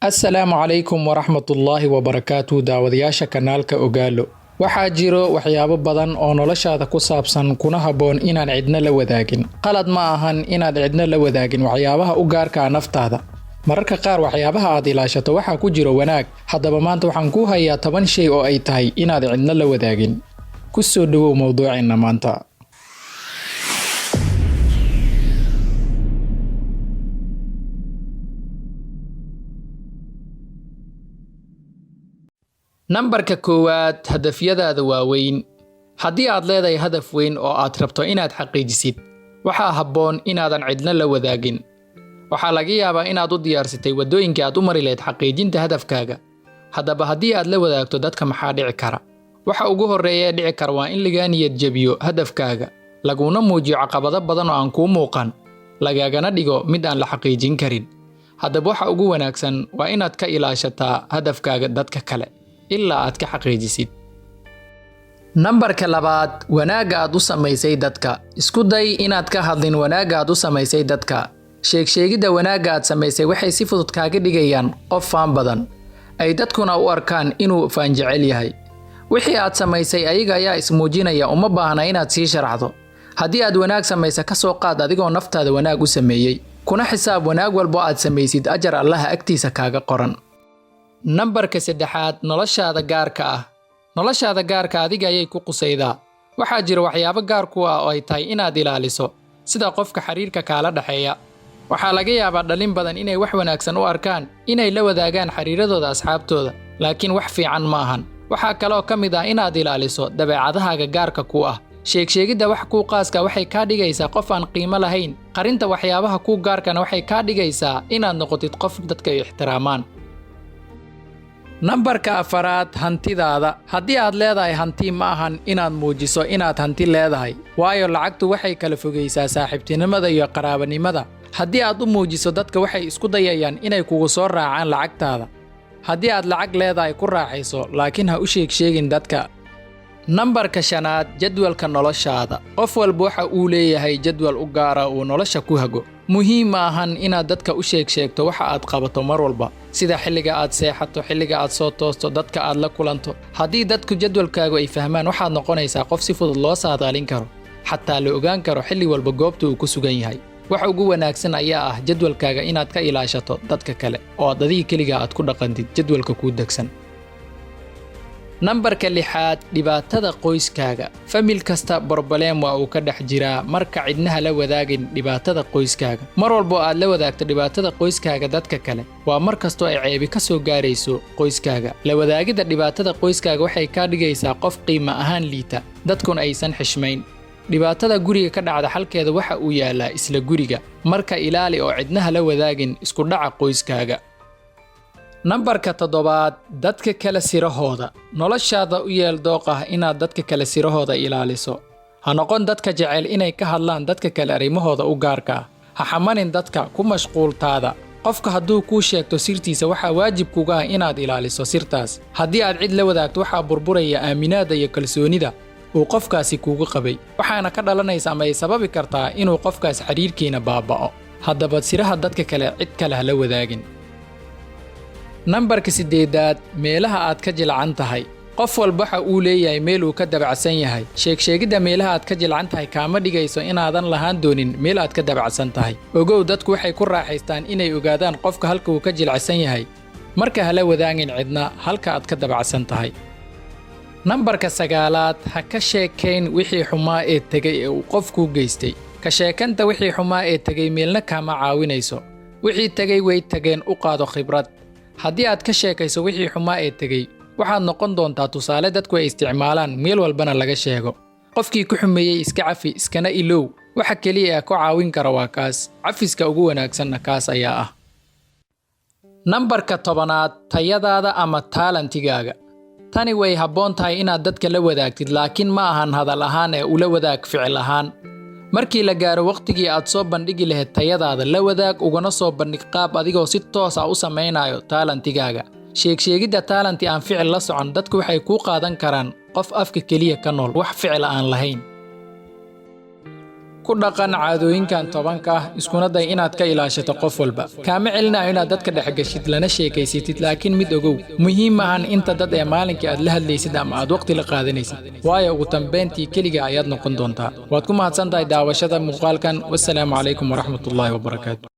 Assalaamu calaykum waraxmatullaahi wabarakaatu, daawadayaasha kanaalka Ogaalo. Waxaa jiro waxyaabo badan oo noloshaada ku saabsan kuna habboon inaan cidna la wadaagin. Qalad ma ahan inaad cidna la wadaagin waxyaabaha u gaarka ah naftaada. Mararka qaar waxyaabaha aad ilaashato waxaa ku jiro wanaag. Haddaba maanta waxaan kuu hayaa 10 shay oo ay tahay inaad cidna la wadaagin. Ku soo dhowow mowduuceenna maanta. Nambarka koowaad, hadafyadaada waaweyn. Haddii aad leedahay hadaf weyn oo aad rabto inaad xaqiijisid, waxaa habboon inaadan cidna la wadaagin. Waxaa laga yaabaa inaad u diyaarsatay waddooyinkii aad u mari lahayd xaqiijinta hadafkaaga. Haddaba haddii aad la wadaagto dadka, maxaa dhici kara? Waxa ugu horreeya ee dhici kara waa in lagaa niyad jabiyo hadafkaaga, laguna muujiyo caqabado badan oo aan kuu muuqan, lagaagana dhigo mid aan la xaqiijin karin. Haddaba waxa ugu wanaagsan waa inaad ka ilaashataa hadafkaaga dadka kale ilaa aad ka xaqiijisid. Nambarka labaad, wanaagga aad u samaysay dadka. Isku day inaad ka hadlin wanaagga aad u samaysay dadka. Sheegsheegidda wanaagga aad samaysay waxay si fudud kaaga dhigayaan qof faan badan, ay dadkuna u arkaan inuu faan jecel yahay. Wixii aad samaysay ayaga ayaa ismuujinaya, uma baahna inaad sii sharaxdo. Haddii aad wanaag samaysa, ka soo qaad adigoo naftaada wanaag u sameeyey, kuna xisaab wanaag walbo aad samaysid ajar Allaha agtiisa kaaga qoran. Nambarka saddexaad, noloshaada gaarka ah. Noloshaada gaarka adiga ayay ku qusaydaa. Waxaa jira waxyaabo gaar ku ah oo ay tahay inaad ilaaliso, sida qofka xiriirka kaala dhexeeya. Waxaa laga yaabaa dhalin badan inay wax wanaagsan u arkaan inay la wadaagaan xiriiradooda asxaabtooda, laakiin wax fiican ma ahan. Waxaa kaloo ka mid ah inaad ilaaliso dabeecadahaaga gaarka ku ah. Sheegsheegidda wax kuu qaaska waxay kaa dhigaysaa qof aan qiimo lahayn. Qarinta waxyaabaha kuu gaarkana waxay kaa dhigaysaa inaad noqotid qof dadka ay ixtiraamaan. Nambarka afaraad, hantidaada. Haddii aad leedahay hanti, ma ahan inaad muujiso inaad hanti leedahay, waayo lacagtu waxay kala fogaysaa saaxiibtinimada iyo qaraabanimada. Haddii aad u muujiso dadka, waxay isku dayayaan inay kugu soo raacaan lacagtaada. Haddii aad lacag leedahay, ku raaxayso, laakiin ha u sheegsheegin dadka. Nambarka shanaad, jadwalka noloshaada. Qof walba waxa uu leeyahay jadwal u gaara uu nolosha ku hago. Muhiim ma ahan inaad dadka u sheegsheegto waxa aad qabato mar walba, sida xilliga aad seexato, xilliga aad soo toosto, dadka aad la kulanto. Haddii dadku jadwalkaagu ay fahmaan, waxaad noqonaysaa qof si fudud loo saadaalin karo, xataa la ogaan karo xilli walba goobta uu ku sugan yahay. Waxa ugu wanaagsan ayaa ah jadwalkaaga inaad ka ilaashato dadka kale oo aad adiga keligaa aad ku dhaqantid jadwalka kuu degsan. Nambarka lixaad, dhibaatada qoyskaaga. Famil kasta problem waa uu ka dhex jiraa, marka cidnaha la wadaagin dhibaatada qoyskaaga. Mar walbo aad la wadaagto dhibaatada qoyskaaga dadka kale, waa mar kastoo ay ceebi ka soo gaarayso qoyskaaga. La wadaagidda dhibaatada qoyskaaga waxay kaa dhigaysaa qof qiimo ahaan liita, dadkuna aysan xishmayn. Dhibaatada guriga ka dhacda xalkeeda waxa uu yaalaa isla guriga, marka ilaali oo cidnaha la wadaagin isku dhaca qoyskaaga. Nambarka toddobaad, dadka kale sirahooda. Noloshaada u yeel dooq ah inaad dadka kale sirahooda ilaaliso. Ha noqon dadka jecel inay ka hadlaan dadka kale arrimahooda u gaarka ah. Ha xamanin dadka, ku mashquultaada. Qofka hadduu kuu sheegto sirtiisa, waxaa waajib kuga ah inaad ilaaliso sirtaas. Haddii aad cid la wadaagto, waxaa burburaya aaminaadda iyo kalsoonida uu qofkaasi kugu qabay, waxaana ka dhalanaysa ama ay sababi kartaa inuu qofkaas xidhiirkiina baaba'o. Haddaba siraha dadka kale cid kale ha la wadaagin. Nambarka siddeedaad, meelaha aad ka jilcan tahay. Qof walba waxa uu leeyahay meel uu ka dabacsan yahay. Sheegsheegidda meelaha aad ka jilcan tahay kaama dhigayso inaadan lahaan doonin meel aad ka dabacsan tahay. Ogow, dadku waxay ku raaxaystaan inay ogaadaan qofka halka uu ka jilcsan yahay, marka hala wadaagin cidna halka aad ka dabacsan tahay. Nambarka sagaalaad, ha ka sheekayn wixii xumaa ee tegay ee uu qofkuu geystay. Ka sheekanta wixii xumaa ee tegay meelna kaama caawinayso. Wixii tegay way tageen, u qaado khibrad. Haddii aad ka sheekayso wixii xumaa ee tegey, waxaad noqon doontaa tusaale dadku ay isticmaalaan, meel walbana laga sheego. Qofkii ku xumeeyey iska cafi, iskana ilow. Waxa keliya ee ku caawin kara waa kaas. Cafiska ugu wanaagsanna kaas ayaa ah. Nambarka 10aad, tayadaada ama talent-igaaga. Tani way habboon tahay inaad dadka la wadaagtid, laakiin ma ahan hadal ahaan ee ula wadaag ficil ahaan. Markii la gaaro wakhtigii aad soo bandhigi lahayd tayadaada, la wadaag ugana soo bandhig qaab adigoo si toos ah u samaynayo talent-igaaga. Sheegsheegidda talent aan ficil la socon, dadku waxay kuu qaadan karaan qof afka keliya ka nool, wax ficil aan lahayn. Ku dhaqan caadooyinkan 10-ka ah, iskuna day inaad ka ilaashato qof walba. Kaama celinayo inaad dadka dhexgashid lana sheekaysatid, laakiin mid ogow: muhiim maahan inta dad ee maalinkii aad la hadlaysid ama aad waqti la qaadanaysid, waayo ugu dambayntii keliga ayaad noqon doontaa. Waad ku mahadsan tahay daawashada muuqaalkan. Wasalaamu calaykum waraxmatullaahi wabarakaatu.